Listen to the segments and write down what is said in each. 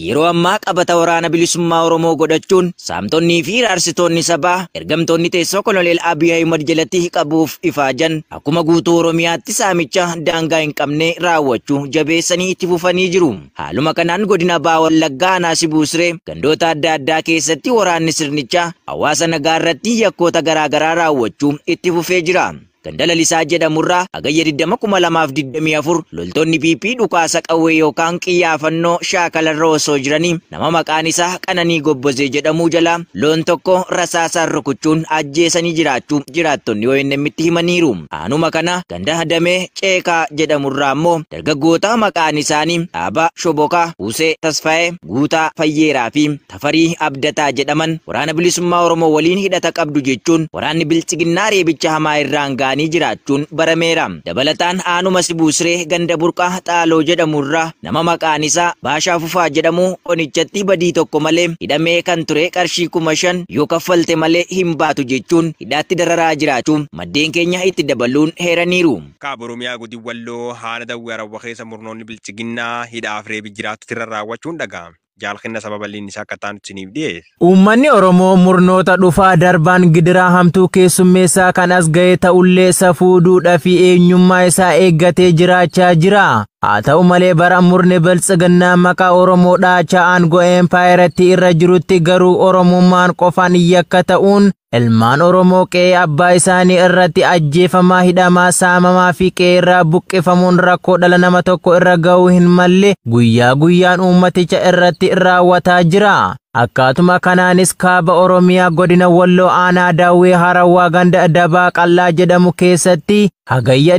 Yeroo ammaa qabata waraana bilisummaa Oromoo godhachuun saamtonnii fi raarsitoonni sabaa ergamtoonni teessoo Koloneel Abiy Ahimad jalatti qabuuf ifaajan akkuma guutuu Oromiyaatti saamicha daangaa hin qabne raawwachuu jabeessanii itti fufanii jiru. Haaluma kanaan godina Baha Wallaggaa aanaa Sibuu Siree gandoota adda addaa keessatti waraanni sirnichaa hawaasa nagaa irratti yakkoota garaagaraa raawwachuu itti fufee jira. Ganda Lalisaa jedhamurraa Hagayya 20,2024 loltoonni PP dhukaasa qawwee yookaan qiyyaafannoo shaakalarra osoo jiranii nama maqaan isaa Qananii Gobbozee jedhamuu jala loon tokko rasaasaan rukuchuun ajjeesanii jiraachuu jiraattonni ONM'tti himaniiru. Aanuma kana ganda Damee Ceekaa jedhamurraa immoo dargaggoota maqaan isaanii Dhaabaa Shobokaa, Huusee Tasfaayee, Guutaa Fayyeeraa fi Tafarii Abdataa jedhaman waraana bilisummaa Oromoo waliin hidhata qabdu jechuun waraanni biltsiginnaa reebicha hamaa irraan ga'anii jiraachuun barameera. Dabalataan aanuma Sibuu Siree ganda Burqaa Xaaloo jedhamurraa nama maqaan isaa Baashaa Fufaa jedhamu onichatti badii tokko malee hidhamee kan ture qarshii 5,000 yoo kaffalte malee hin baatu jechuun hidhaatti dararaa jiraachuu maddeen keenya itti dabaluun heeraniiru. Kaaba Oromiyaa godin Walloo haala dawwee Arawwa keessa murnoonni bilchiginnaa hidhaaf reebi jiraattu irra raawwachuun dhaga'ame. Jaalkinna sababa inni isaa akka ta'an isiniif dhiyeessa. Uummanni Oromoo murnoota dhufaa darbaan gidiraa hamtuu keessummeessaa kan as ga'e ta'ullee safuu, duudhaa fi eenyummaa isaa eeggatee jiraachaa jira. Haa ta'u malee bara murni biltsiginnaa maqaa Oromoo dhaachaa aangoo empaayeratti irra jirutti garuu Oromummaan qofaan yakka ta'uun ilmaan Oromoo qe'ee abbaa isaanii irratti ajjeefamaa, hidhamaa, saamamaa fi qe'ee irraa buqqifamuun rakkoo dhala nama tokko irra ga'uu hin malle guyyaa guyyaan uummaticha irratti raawwataa jira. Akkaatuma kanaanis kaaba Oromiyaa godina Walloo aanaa Daawwee Harawwaa ganda Dabaa Qallaa jedhamu keessatti Hagayya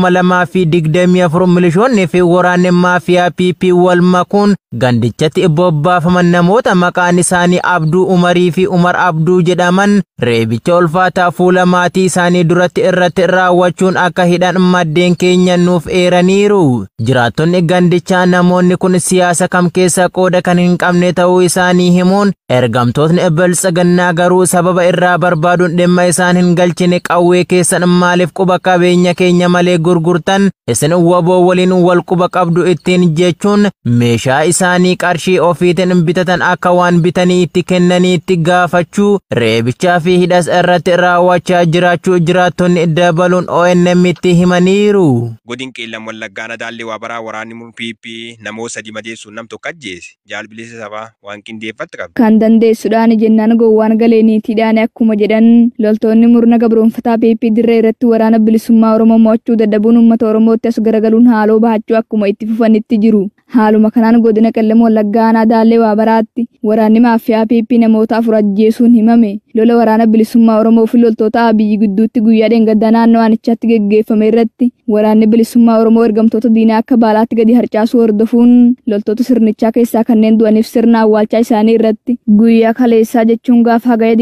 21,2024 milishoonni fi waraanni maafiyaa PP wal makuun gandichatti bobbaafaman namoota maqaan isaanii Abduu Umarii fi Umar Abduu jedhaman reebicha ulfaataa fuula maatii isaanii duratti irratti raawwachuun akka hidhan maddeen keenya nuuf eeraniiru. Jiraattonni gandichaa namoonni kun siyaasa kam keessa qooda kan hin qabne ta'uu isaanii himuun ergamtootni biltsiginnaa garuu sababa irraa barbaaduun dhimma isaan hin galchine qawwee keessan maaliif quba qabeenya keenya malee gurgurtan isin waboo waliin wal quba qabdu ittiin jechuun meeshaa isaanii qarshii ofiitiin bitatan akka waan bitanii itti kennanii itti gaafachuu reebichaa fi hidhas irratti raawwachaa jiraachuu jiraattonni dabaluun ONM itti himaniiru. Godin Qeellam Wallaggaa Nadaallee Waabaraa waraanni murn PP namoota sadi madeessuun nam tokko ajjeese. Jaalbilisa sabaa waan qindeeffatte qabdi. Kan dandeessuudhaan jennaan gowwaan galee niitiidhaan akkuma jedhan loltoonni murna gabroonfataa PP dirree irratti waraana bilisummaa Oromoo mo'achuu dadhabuun uummata Oromootti as garagaluun haaloo bahachuu akkuma itti fufanitti jiru. Haaluma kanaan godina Qellem Wallaggaa aanaa Daallee Waabaraatti waraanni maafiyaa PP namoota 4 ajjeesuun himame. Lola waraana bilisummaa Oromoo fi loltoota Abiyyi gidduutti guyyaa dheengaddaa naannoo aanichaatti geggeeffame irratti waraanni bilisummaa Oromoo ergamtoota diinaa akka baalaatti gadi harcaasuu hordofuun loltoota sirnichaa keessaa kanneen du'aniif sirna awwaalchaa isaanii irratti guyyaa kaleessaa jechuun gaafa Hagayya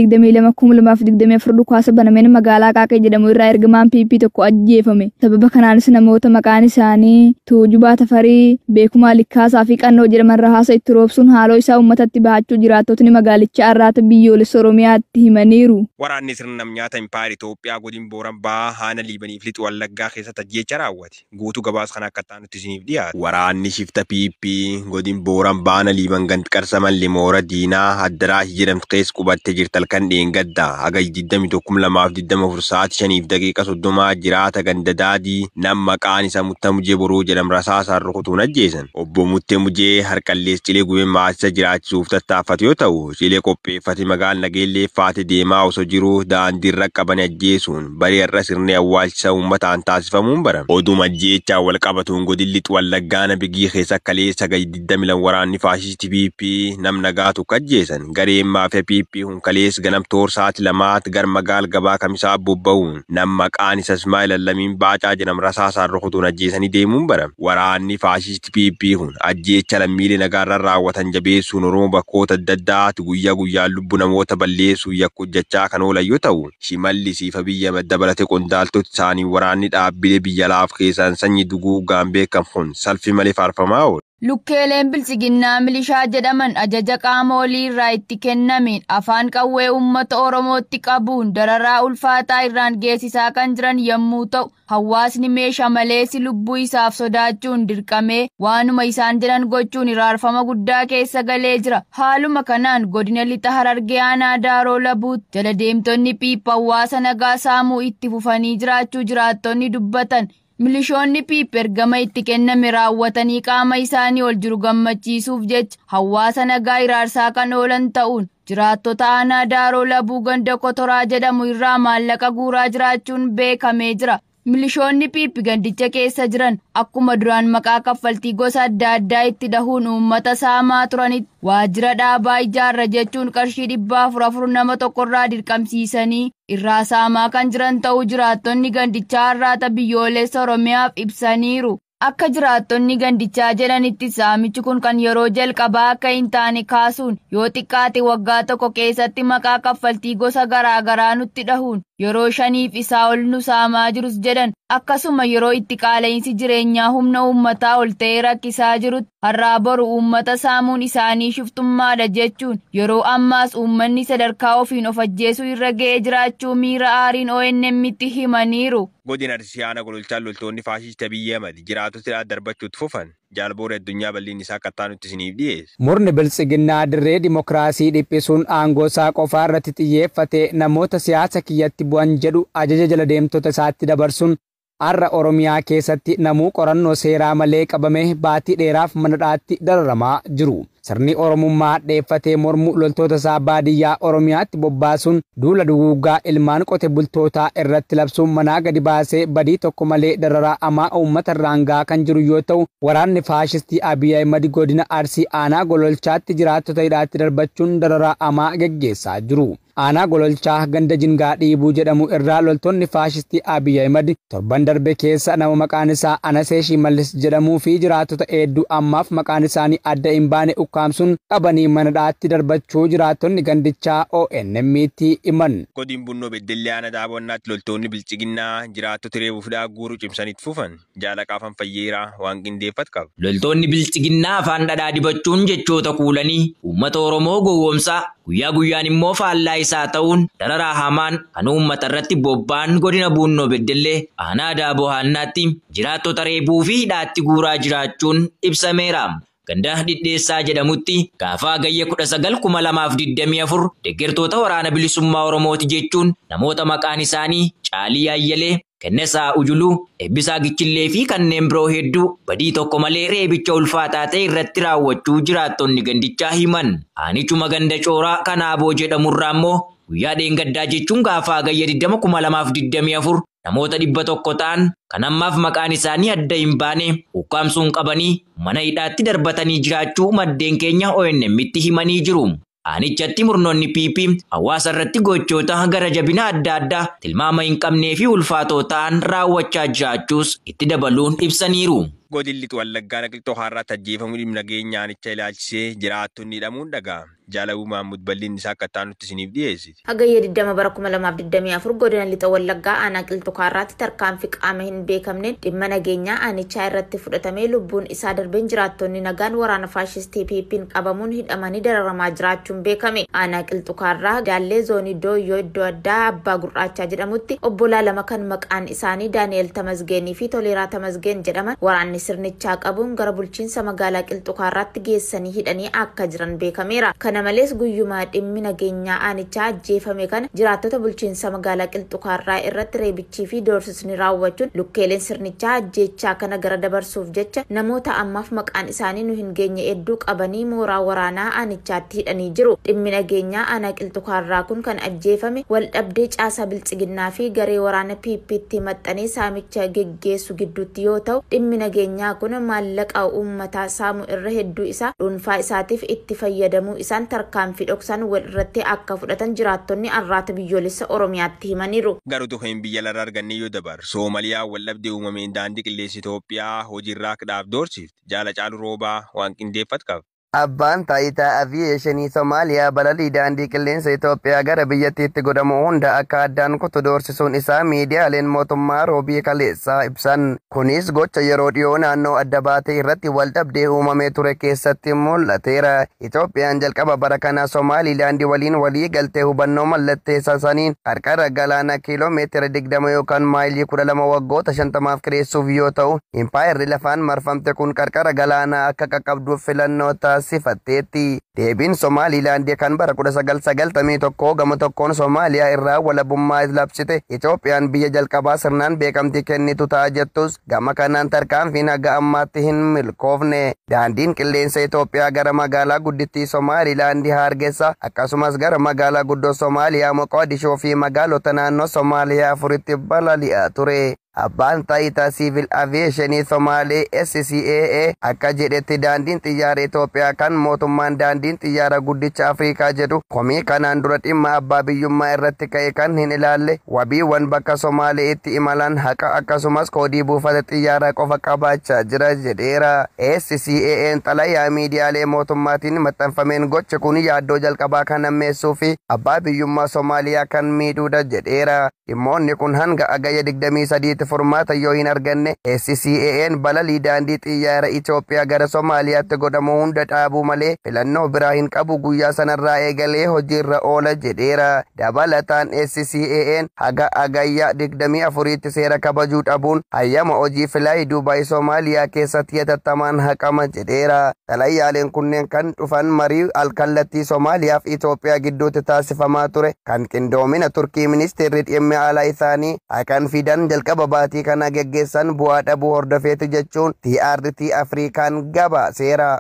22,2024 dhukaasa banameen magaalaa Qaaqee jedhamu irraa ergamaan PP tokko ajjeefame. Sababa kanaanis namoota maqaan isaanii Tuujubaa Tafarii, Beekumaa Likkaasaa fi Qannoo jedhaman rahaasa itti roobsuun haaloo isaa uummatatti bahachuu jiraattotni magaalichaa Arraata biyyoolessa Oromiyaatti himaniiru. Waraanni sirna nyaata Impaayar Itoophiyaa godin Booran Bahaa haana Liibaniif Lixu Wallaggaa keessatti ajjeecha raawwate. Guutuu gabaasa kana akka ta'an nutti isiniif dhiyaata. Waraanni shifta PP godin Booran Baana Liiban Gandqarsa Malli Moora Diinaa Addaraash jedhamtu keessa qubattee jirti halkan dheengadda. Haga 21,2024 sa'aatii 5:30 jiraata ganda daadii nam maqaan isaa Muttee Mujee Boruu jedhamu rasaasaan rukutuun ajjeesan. Obbo Muttee Mujee harqallees cilee gubee maasisa jiraachisuuf tattaaffatu yoo ta'u, cilee qopheeffate magaala Nageellee faate deemaa osoo jiruu daandiirra qabanii ajjeesuun barii har'a sirni awwaalchisa uummataan taasifamuun barame. Oduma ajjeechaa wal qabatuun godin Lixu Wallaggaa Nabigii keessa kaleessa gadi 22 waraanni faashistii PP nam nagaa tokko ajjeesan. Gareen maafiyaa PP hun kaleessa ganamtoor sa'aatii 2 gara magaala gabaa kamisaa bobba'uun nam maqaan isa Ismaa'eel Allamiin Baacaa jedhamu rasaasaan rukutuun ajjeesanii deemuun barame. Waraanni faashistii PP kun ajjeecha lammiilee nagaarra raawwatan jabeessuun Oromoo bakkoota adda addaatti guyyaa guyyaan lubbu namoota balleessuu yakka hojjechaa kan oolan yoo ta'u, Shimallis fi Abiyyi Ahmed dabalatee qondaaltota isaanii waraanni dhaabbilee biyya alaaf keessaan sanyii duguugaan beekamu kun salphii malee faarfamaa oola. Lukkeeleen biltsiginnaa milishaa jedhaman ajaja qaama olii irraa itti kennameen afaan qawwee uummata Oromootti qabuun dararaa ulfaataa irraan geessisaa kan jiran yommuu ta'u, hawaasni meeshaa malees lubbuu isaaf sodaachuun dirqamee waanuma isaan jedhan gochuun iraarfama guddaa keessa galee jira. Haaluma kanaan godina lixa Harargee aanaa Daaroo Labuutti jala deemtonni PP hawaasa nagaa saamuu itti fufanii jiraachuu jiraattonni dubbatan. Milishoonni PP ergama itti kenname raawwatanii qaama isaanii ol jiru gammachiisuuf jecha hawaasa nagaa iraarsaa kan oolan ta'uun jiraattota aanaa Daaroo Labuu ganda Kotoraa jedhamu irraa maallaqa guuraa jiraachuun beekamee jira. Milishoonni PP gandicha keessa jiran akkuma duraan maqaa kaffaltii gosa adda addaa itti dhahuun uummata saamaa turanitti waajjira dhaabaa ijaarra jechuun qarshii 404 nama tokkorraa dirqamsiisanii irraa saamaa kan jiran ta'uu jiraattonni gandichaa Arraata Biyyoolessa Oromiyaaf ibsaniiru. Akka jiraattonni gandichaa jedhanitti saamichi kun kan yeroo jalqabaa akka hin taane kaasuun yoo xiqqaate waggaa tokko keessatti maqaa kaffaltii gosa garaa garaa nutti dhahuun yeroo 5 isaa ol nu saamaa jirus jedhan. Akkasuma yeroo itti qaala'insi jireenyaa humna uummataa ol ta'ee rakkisaa jirutti har'aa boru uummata saamuun isaanii shiftummaadha jechuun yeroo ammaas uummanni sadarkaa ofiin of ajjeesuu irra ga'ee jiraachuu miira aariin ONM'tti himaniiru. Godina Arsii aanaa Gololchaan loltoonni faashistii Abiyyi Ahmad jiraattota darbachuutti fufan. Jaalboora addunyaa bal'inni isaa akka taanutti isiniif dhiyeesse. Murni biltsiginnaa dirree dimokiraasii dhiphisuun aangoo isaa qofaa irratti xiyyeeffatee namoota siyaasa kiyyatti bu'an jedhu ajaja jala deemtota isaatti dabarsuun har'a Oromiyaa keessatti namuu qorannoo seeraa malee qabamee baatii dheeraaf mana hidhaatti dararamaa jiru. Sirni Oromummaa dheeffatee mormu loltoota isaa baadiyyaa Oromiyaatti bobbaasuun duula duguuggaa ilmaan qote bultootaa irratti labsuun manaa gadi baasee badii tokko malee dararaa amaa uummata irraan gahaa kan jiru yoo ta'u, waraanni faashistii Abiy Ahimad godina Arsii aanaa Gololchaatti jiraattota hidhaatti darbachuun dararaa amaa geggeessaa jiru. Aanaa Gololchaa ganda Jingaa Dhiibuu jedhamu irraa loltoonni faashistii Abiy Ahimad torban darbe keessa nama maqaan isaa Anasee Shimallis jedhamuu fi jiraattota hedduu ammaaf maqaan isaanii adda hin baane ukkaamsuun qabanii mana hidhaatti darbachuu jiraattonni gandichaa ONM'tti himan. Godin Bunnoo Beddellee aanaa Daabonnaatti loltoonni bilchiginnaa jiraattota reebuuf guuruu cimsanitti fufan. Jaalaqaafan Fayyeeraa waan qindeeffatu qaba. Loltoonni bilchiginnaa afaan dhadhaa dibachuun jechoota kuulanii uummata Oromoo gowwoomsaa guyyaa guyyaan immoo faallaa isaa ta'uun dararaa hamaan kan uummata irratti bobba'an godina Bunnoo Beddellee aanaa Daaboo Haannaatti jiraattota reebuu fi hidhaatti guuraa jiraachuun ibsameera. Ganda Dhidheessaa jedhamutti gaafa Hagayya 19,2024 deeggartoota waraana bilisummaa Oromooti jechuun namoota maqaan isaanii Caalii Ayyalee, Kennesaa Ujuluu, Eebbisaa Gichillee fi kanneen biroo hedduu badii tokko malee reebicha ulfaataa ta'e irratti raawwachuu jiraattonni gandichaa himan. Aanichuma ganda Cooraa Kanaaboo jedhamurraa immoo guyyaa dheengaddaa jechuun gaafa Hagayya 20,2024 namoota 100 ta'an kan ammaaf maqaan isaanii adda hin baane ukkaamsuun qabanii mana hidhaatti darbatanii jiraachuu maddeen keenya ONM'tti himanii jiru. Aanichatti murnoonni PP hawaasa irratti gochoota gara jabina adda addaa tilmaama hin qabnee fi ulfaatoo ta'an raawwachaa jiraachuus itti dabaluun ibsaniiru. Godin Lixa Wallaggaa Naqilxoo Har'aatti ajjeefamuu dhimma nageenya aanichaa ilaalchisee jiraattonni hidhamuun dhaga'ama. Jaalabuu Mahammud bal'inni isaa akka taanutti isiniif dhiyeessiti. Hagayya 20 bara 2024 godina Lixa Wallaggaa aanaa Qilxuu Kaarraatti tarkaanfii qaama hin beekamneen dhimma nageenyaa aanichaa irratti fudhatamee lubbuun isaa darbeen jiraattonni nagaan waraana faashistii PP'n qabamuun hidhamanii dararamaa jiraachuun beekame. Aanaa Qilxuu Kaarraa Daallee zoonii Dooyyoo iddoo addaa Abbaa Gurraachaa jedhamutti obbolaa lama kan maqaan isaanii Daani'el Tamasgeenii fi Toleeraa Tamasgeen jedhaman waraanni sirnichaa qabuun gara bulchiinsa magaalaa Qilxuu Kaarraatti geessanii hidhanii akka jiran beekameera. Kana malees guyyumaa dhimmi nageenyaa aanichaa ajjeefame kana jiraattota bulchiinsa magaalaa Qilxuu Kaarraa irratti reebichii fi doorsisni raawwachuun lukkeeleen sirnichaa ajjeechaa kana gara dabarsuuf jecha namoota ammaaf maqaan isaanii nu hin geenye hedduu qabanii mooraa waraanaa aanichaatti hidhanii jiru. Dhimmi nageenyaa aanaa Qilxuu Kaarraa kun kan ajjeefame wal dhabdee caasaa biltsiginnaa fi garee waraana PP'tti maxxanee saamicha geggeessu gidduutti yoo ta'u, dhimmi nageenyaa kun maallaqa uummataa saamu irra hedduu isaa dhuunfaa isaatiif itti fayyadamuu isaan tarkaanfii dhoksan wal irratti akka fudhatan jiraattonni Arraata Biyyoolessa Oromiyaatti himaniiru. Garuu tokkoon biyya laraa argannee yoo dabar Soomaliyaa wal dhabdee uumameen daandii qilleensa Itoophiyaa hojiirraa dhaaf doorsifti. Jaala Caalu Roobaa waan qindeeffatu qaba. Abbaan taayitaa aviyeeshinii Somaaliyaa balalii daandii qilleensa Itoophiyaa gara biyyattiitti godhamu hunda akka addaan kutu doorsisuun isaa miidiyaaleen mootummaa Roobii kaleessaa ibsan. Kunis gocha yeroo dhiyoo naannoo adda baatee irratti wal dhabdee uumamee ture keessatti mul'ateera. Itoophiyaan jalqaba bara kana Somaalilaandii waliin walii galtee hubannoo mallatteessa saniin qarqara galaanaa kiiloo meetira 20 yookaan maayilii 12 waggoota 50f kireessuuf yoo ta'u, impaayerri lafaan marfamte kun qarqara galaanaa akka qaqqabduuf filannoo taasifatteetti. Deebiin Somaalilaandii kan bara 1991 gama tokkoon Somaaliyaa irraa walabummaa labsite Itoophiyaan biyya jalqabaa sirnaan beekamtii kennitu ta'a jettus, gama kanaan tarkaanfiin haga ammaatti hin milkoofne. Daandiin qilleensa Itoophiyaa gara magaalaa guddittii Somaalilaandii Hargeysa, akkasumas gara magaalaa guddoo Somaaliyaa Moqodishoo fi magaalota naannoo Somaaliyaa afuritti balali'aa ture. Abbaan taayitaa Siivil Aviyeeshinii Somaalee SCAA akka jedhetti, daandiin xiyyaara Itoophiyaa kan mootummaan daandiin xiyyaara guddicha Afrikaa jedhu komii kanaan dura dhimma abbaa biyyummaa irratti ka'e kan hin ilaalle, wabiiwwan bakka Somaalee itti imalan haqa, akkasumas koodii buufata xiyyaaraa qofa qabaachaa jira jedheera. SCAA'n xalayaa miidiyaalee mootummaatiin maxxanfameen gochi kun yaaddoo jalqabaa kan hammeessuu fi abbaa biyyummaa Somaaliyaa kan miidhuudha jedheera. Dhimmoonni kun hanga Agaya 23tti furmaata yoo hin arganne, SCAA'n balalii daandii xiyyaara Itoophiyaa gara Somaaliyaatti godhamu hunda dhaabuu malee filannoo biraa hin qabu, guyyaa sanarraa eegalee hojiirra oola jedheera. Dabalataan SCAA'n haga Agayya 24tti seera kabajuu dhabuun hayyama hojii Fly Dubai Somaaliyaa keessatti hatattamaan haqama jedheera. Xalayaaleen kunneen kan dhufan marii alkallattii Somaaliyaa fi Itoophiyaa gidduutti taasifamaa ture kan qindoomina Turkii ministeerri dhimma alaa isaanii Hakan Fidan jalqaba baatii kana geggeessan bu'aa dhabuu hordofeeti jechuun TRT Afrikaan gabaaseera.